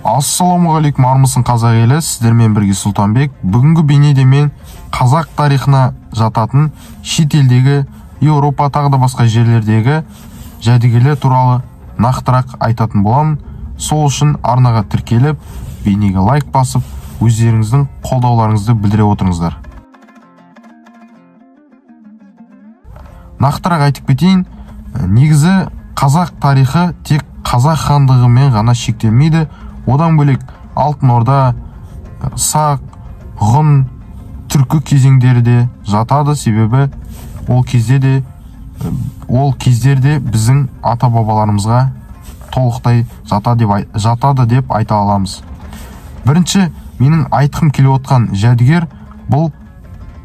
Ассалаумағалейкум, армысың қазақ елі, сіздермен бірге Сұлтанбек. Бүгінгі бейнеде мен қазақ тарихына жататын шетелдегі, Еуропа тағы да басқа жерлердегі жәдігерлер туралы нақтырақ айтатын боламын. Сол үшін арнаға тіркеліп, бейнеге лайк басып, өздеріңіздің қолдауларыңызды білдіре отырыңыздар. Нақтырақ айтып кетейін, негізі қазақ тарихы тек қазақ хандығымен ғана шектелмейді. Одан бөлек Алтын Орда, Сақ, Ғұн, түркі кезеңдері де жатады. Себебі ол кездерде біздің ата-бабаларымызға толықтай жатады деп айта аламыз. Бірінші менің айтқым келіп отқан жәдігер бұл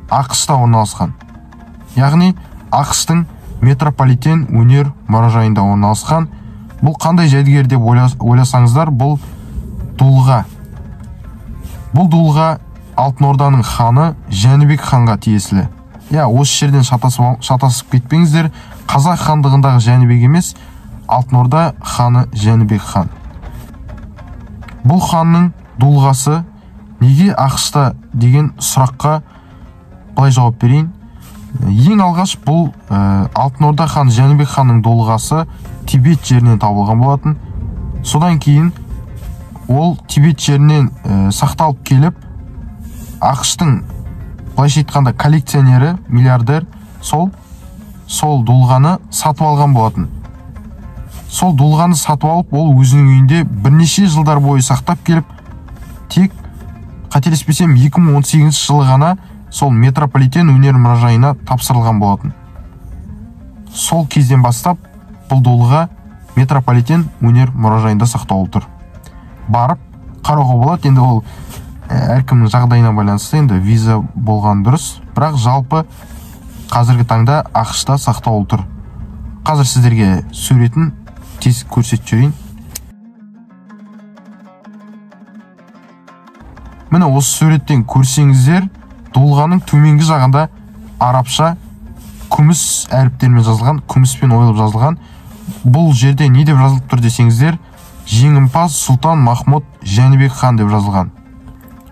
АҚШ-та орналасқан. Яғни АҚШ-тың Метрополитен өнер мұражайында орналасқан. Бұл қандай жәдігер деп ойласаңыздар, бұл дулыға. Бұл дулыға Алтын Орданың ханы Жәнібек ханға тиесілі. Я, осы жерден шатасып кетпеңіздер. Қазақ хандығындағы Жәнібек емес, Алтын Орда ханы Жәнібек хан. Бұл ханның дулығасы неге АҚШ-та деген сұраққа былай жауап берейін. Ең алғаш бұл Алтын Орда ханы Жәнібек ханның дулығасы Тибет жерінен табылған болатын. Содан кейін ол Тибет жерінен сақталып келіп, АҚШ-тың былайша айтқанда коллекционері, миллиардер сол дулығаны сатып алған болатын. Сол дулығаны сатып алып, ол өзінің үйінде бірнеше жылдар бойы сақтап келіп, тек қателеспесем 2018 жылы ғана сол Метрополитен өнер мұражайына тапсырылған болатын. Сол кезден бастап бұл дулыға Метрополитен өнер мұражайында сақтаулы тұр. Барып қарауға болады. Енді ол әркімнің жағдайына байланысты, енді виза болған дұрыс, бірақ жалпы қазіргі таңда АҚШ-та сақтаулы тұр. Қазір сіздерге суретін тез көрсетіп жіберейін. Міне осы суреттен көрсеңіздер, дулығаның төменгі жағында арабша күміс әріптермен жазылған, күміспен ойылып жазылған. Бұл жерде не деп жазылып тұр десеңіздер, жеңімпаз Сұлтан Махмұд Жәнібек хан деп жазылған.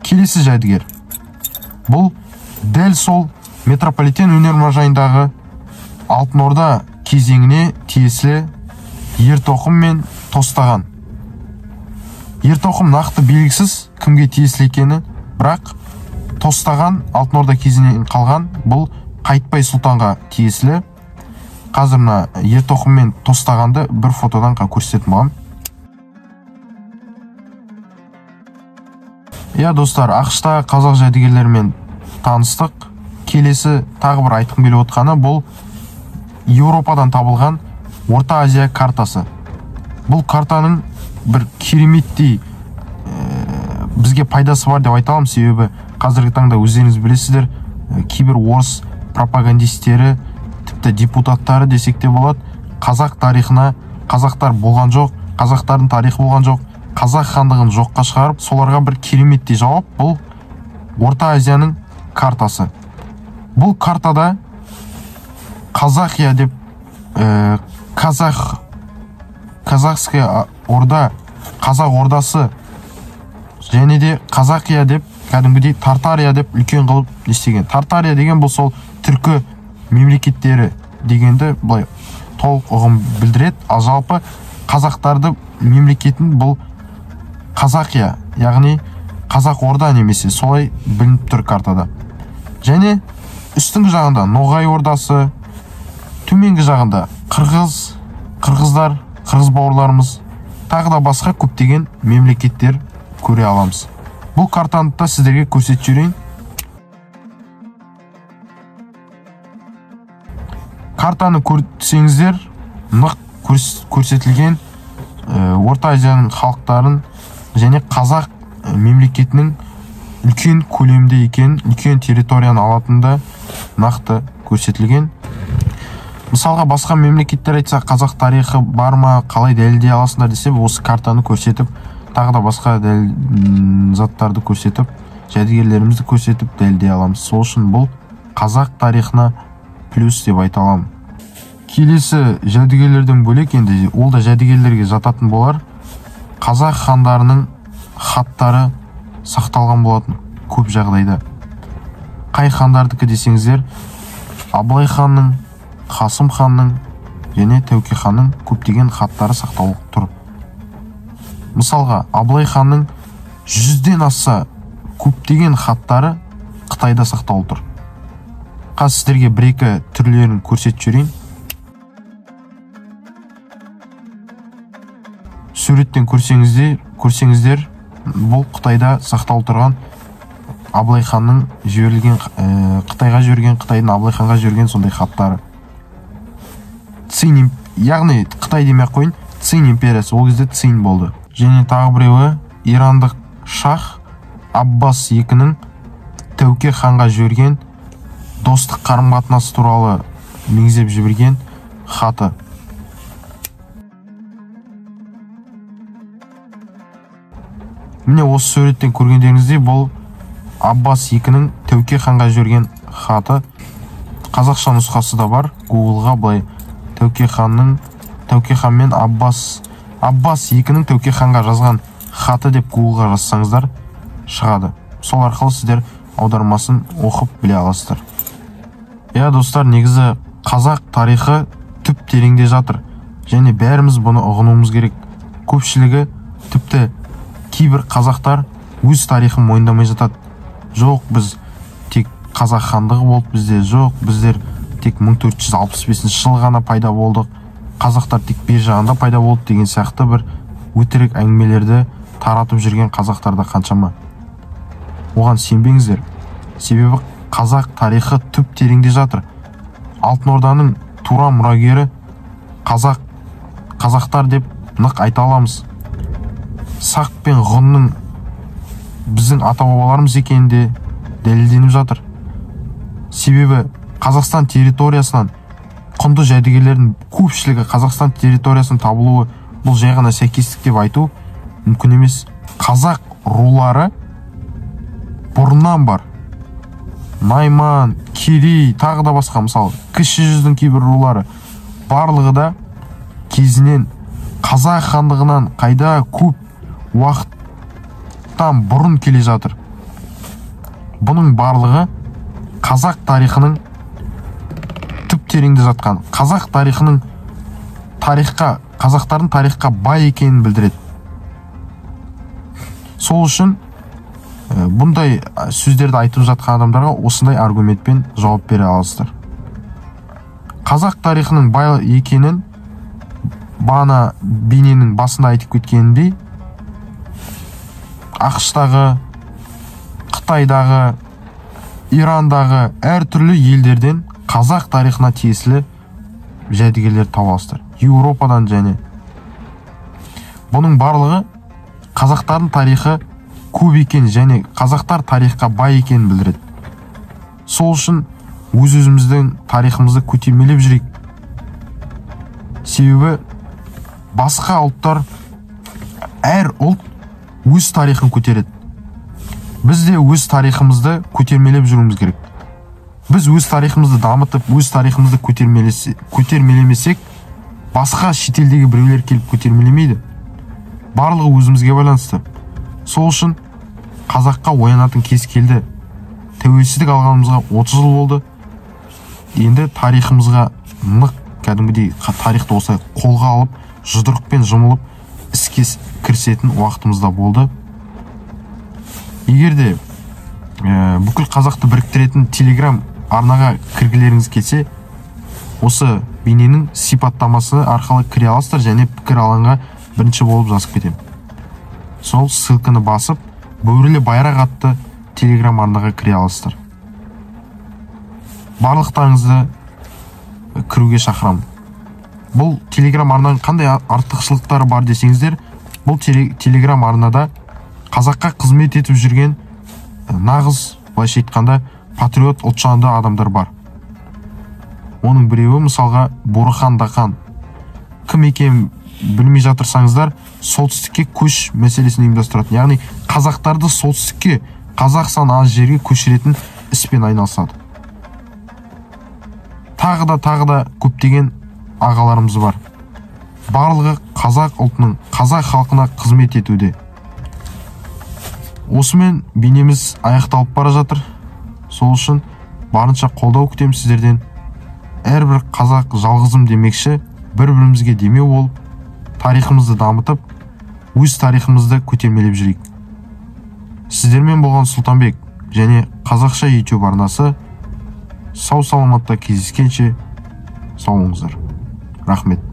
Келесі жәдігер. Бұл дәл сол Метрополитен өнер мұражайындағы Алтын Орда кезеңіне тиесілі ертоқым мен тостаған. Ертоқым нақты белгісіз кімге тиесілі екені, бірақ тостаған Алтын Орда кезінен қалған, бұл Қайтпай сұлтанға тиесілі. Қазір мына ертоқым мен тостағанды бір фотодан көрсететін боламын. Я, достар, АҚШ-та қазақ жәдігерлерімен таныстық. Келесі тағы бір айтқым келіп отқаны, бұл Еуропадан табылған Орта Азия картасы. Бұл картаның бір кереметтей бізге пайдасы бар деп айта аламын. Себебі қазіргі таңда өздеріңіз білесіздер, кейбір орыс пропагандистері, тіпті депутаттары десек те болады, қазақ тарихына қазақтар болған жоқ, қазақтардың тарихы болған жоқ, қазақ хандығын жоққа шығарып, соларға бір кереметтей жауап бұл Орта Азияның картасы. Бұл картада Қазақия деп, Казахская орда, Қазақ ордасы және де Қазақия деп, кәдімгідей Тартария деп үлкен қылып не істеген. Тартария деген бұл сол түркі мемлекеттері дегенді былай толық ұғым білдіреді. Ал жалпы қазақтарды мемлекетін бұл Қазақия, яғни Қазақ орда немесе солай білініп тұр картада. Және үстіңгі жағында Ноғай ордасы, төменгі жағында қырғыздар, қырғыз бауырларымыз, тағы да басқа көптеген мемлекеттер көре аламыз. Бұл картаны да сіздерге көрсетіп жіберейін. Картаны көрсеңіздер, нық көрсетілген Орта Азияның халықтарын және қазақ мемлекетінің үлкен көлемде екен, үлкен территорияны алатында нақты көрсетілген. Мысалға басқа мемлекеттер айтса, қазақ тарихы бар ма, қалай дәлелдей аласыңдар десе, осы картаны көрсетіп, тағы да басқа заттарды көрсетіп, жәдігерлерімізді көрсетіп дәлелдей аламыз. Сол үшін бұл қазақ тарихына плюс деп айта аламын. Келесі жәдігерлерден бөлек, енді ол да жәдігерлерге жататын болар, қазақ хандарының хаттары сақталған болатын көп жағдайда. Қай хандардікі десеңіздер, Абылай ханның, Қасым ханның және Тәуке ханның көптеген хаттары сақтаулы тұр. Мысалға, Абылай ханның 100-ден аса көптеген хаттары Қытайда сақтаулы тұр. Қазір сіздерге бір-екі түрлерін көрсетіп жіберейін. Суреттен көрсеңіздер, бұл Қытайда сақтаулы тұрған Абылай ханның жіберілген, Қытайға жіберген, Қытайдың Абылай ханға жіберген сондай хаттары. Цин, яғни Қытай демей ақ қояйын, Цин империясы, ол кезде Цин болды. Және тағы біреуі ирандық шах Аббас II-нің Тәуке ханға жіберген достық қарым-қатынасы туралы меңзеп жіберген хаты. Міне осы суреттен көргендеріңіздей, бұл Аббас II-нің Тәуке ханға жіберген хаты. Қазақша нұсқасы да бар. Гуглға былай Тәуке хан мен Аббас II-нің Тәуке ханға жазған хаты деп Гуглға жазсаңыздар шығады. Сол арқылы сіздер аудармасын оқып біле аласыздар. Иә, достар, негізі қазақ тарихы түп тереңде жатыр. Және бәріміз бұны ұғынуымыз керек. Көпшілігі, тіпті кейбір қазақтар өз тарихын мойындамай жатады. Жоқ, біз тек қазақ хандығы болды бізде, жоқ, біздер тек 1465 жылы ғана пайда болдық, қазақтар тек бер жағында пайда болды деген сияқты бір өтірік әңгімелерді таратып жүрген қазақтарда қаншама. Оған сенбеңіздер. Себебі қазақ тарихы түп тереңде жатыр. Алтын Орданың тура мұрагері қазақтар деп нық айта аламыз. Сақ пен ғұнның біздің ата-бабаларымыз екені де дәлелденіп жатыр. Себебі Қазақстан территориясынан құнды жәдігерлердің көпшілігі Қазақстан территориясынан табылуы бұл жай ғана сәйкестік деп айту мүмкін емес. Қазақ рулары бұрыннан бар. Найман, Керей, тағы да басқа, мысалы, Кіші жүздің кейбір рулары барлығы да кезінен қазақ хандығынан қайда көп уақыттан бұрын келе жатыр. Бұның барлығы қазақ тарихының түп тереңде жатқан, қазақ тарихының тарихқа, қазақтардың тарихқа бай екенін білдіреді. Сол үшін бұндай сөздерді айтып жатқан адамдарға осындай аргументпен жауап бере аласыздар. Қазақ тарихының бай екенін бағана бейненің басында айтып кеткенімдей, АҚШ-тағы, Қытайдағы, Ирандағы әртүрлі елдерден қазақ тарихына тиесілі жәдігерлер таба аласыздар. Еуропадан және. Бұның барлығы қазақтардың тарихы көп екен және қазақтар тарихқа бай екенін білдіреді. Сол үшін өз-өзіміздің тарихымызды көтермелеп жүрейік. Себебі басқа ұлттар, әр ұлт өз тарихын көтереді. Біз де өз тарихымызды көтермелеп жүруіміз керек. Біз өз тарихымызды дамытып, өз тарихымызды көтермелемесек, басқа шетелдегі біреулер келіп көтермелемейді. Барлығы өзімізге байланысты. Сол үшін қазаққа оянатын кез келді. Тәуелсіздік алғанымызға 30 жыл болды. Енді тарихымызға нық, кәдімгідей тарихты осылай қолға алып, жұдырықпен жұмылып, іске кірісетін уақытымыз да болды. Егер де бүкіл қазақты біріктіретін Телеграм арнаға кіргілеріңіз келсе, осы бейненің сипаттамасы арқылы кіре аласыздар және пікір алаңға бірінші болып жазып кетемін. Сол ссылканы басып, Бөрілі байрақ атты Телеграм арнаға кіре аласыздар. Барлықтарыңызды кіруге шақырамын. Бұл Телеграм арнаның қандай артықшылықтары бар десеңіздер, бұл Телеграм арнада қазаққа қызмет етіп жүрген нағыз, былайша айтқанда, патриот ұлтжанды адамдар бар. Оның біреуі мысалға Бурахан Дақан. Кім екенін білмей жатырсаңыздар, солтүстікке көш мәселесін ұйымдастыратын, яғни қазақтарды солтүстікке, қазақ саны аз жерге көшіретін іспен айналысады. Тағы да көптеген ағаларымыз бар. Барлығы қазақ ұлтының, қазақ халқына қызмет етуде. Осымен бейнеміз аяқталып бара жатыр. Сол үшін барынша қолдау күтемін сіздерден. Әрбір қазақ жалғызым демекші, бір-бірімізге демеу болып, тарихымызды дамытып, өз тарихымызды көтермелеп жүрейік. Сіздермен болған Сұлтанбек және Қазақша YouTube арнасы. Сау саламатта кездескенше сау болыңыздар. Рахмет.